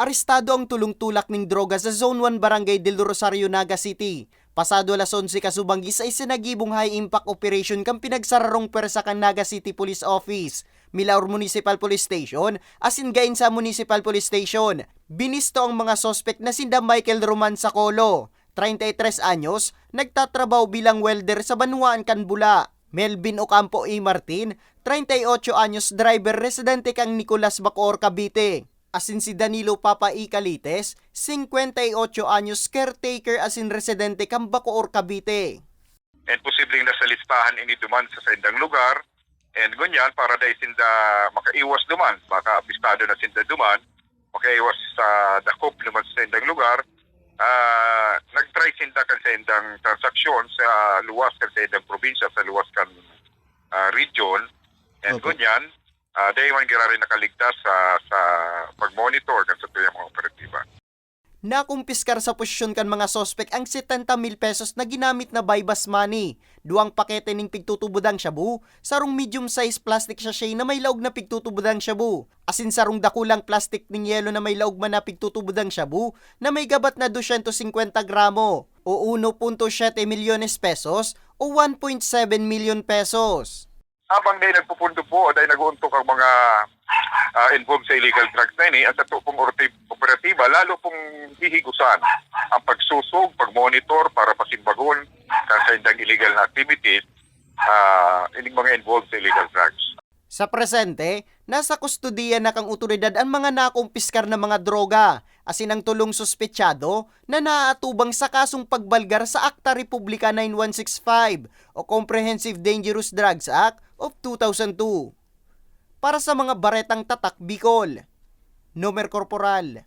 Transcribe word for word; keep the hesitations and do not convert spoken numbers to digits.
Arestado ang tulong tulak ning droga sa Zone one Barangay Del Rosario, Naga City. Pasado alas onse kasubang gisay sa nagibong high-impact operation kan pinagsararong pwersa kan Naga City Police Office, Milaor Municipal Police Station, asin Gainza Municipal Police Station. Binisto ang mga suspek na sinda Michael Roman Sacolo, treinta y tres anyos, nagtatrabaho bilang welder sa banwaan kan Bula. Melvin Ocampo E. Martin, treinta y ocho anyos, driver, residente kan Nicolas, Bacoor, Cavite. Asin si Danilo Papa E. Calites, cincuenta y ocho anyos, caretaker asin residente kan Bacoor, Cavite. And posibleng nasa listahan ini duman sa saindang lugar. And ngunyan, para dai sinda makaiwas duman, baka abistado na sinda duman, makaiwas sa dakop duman sa saindang lugar, ah, nag-try sinda kan saindang transaksyon sa luwas kan saindang probinsya, sa luwas kan, ah, region. And Opo. ngunyan, ah, dai man giraray nakaligtas sa, sa pag-monitor kan satuyang mga operatiba. Nakumpiskar sa posisyon kan mga suspek ang setenta mil pesos na ginamit na buy-bust money, duwang pakete ning pigtutubodang shabu, sarong medium-sized plastic sachet na may laog na pigtutubodang shabu, asin sarong dakulang plastic ning yelo na may laog man na pigtutubodang shabu na may gabat na dosyentos singkwenta gramo o uno punto siyete milyones pesos o one point seven million pesos. Habang dai nagpupundo po o dai nag-uuntok ang mga, ah, involved sa illegal drugs na ini, ang sato pong orti-, operatiba, lalo pong hihigusan ang pagsusog, pag-monitor para pasimbagon kan saindang illegal na activities, ah, ining mga involved sa illegal drugs. Sa presente, nasa kustodiya na kan otoridad an mga nakumpiskar na mga droga, asin ang tolong suspetsado na naaatubang sa kasong pagbalgar sa Akta Republika nine one six five o Comprehensive Dangerous Drugs Act of two thousand two. Para sa mga Baretang Tatak Bicol, Nomer Corporal,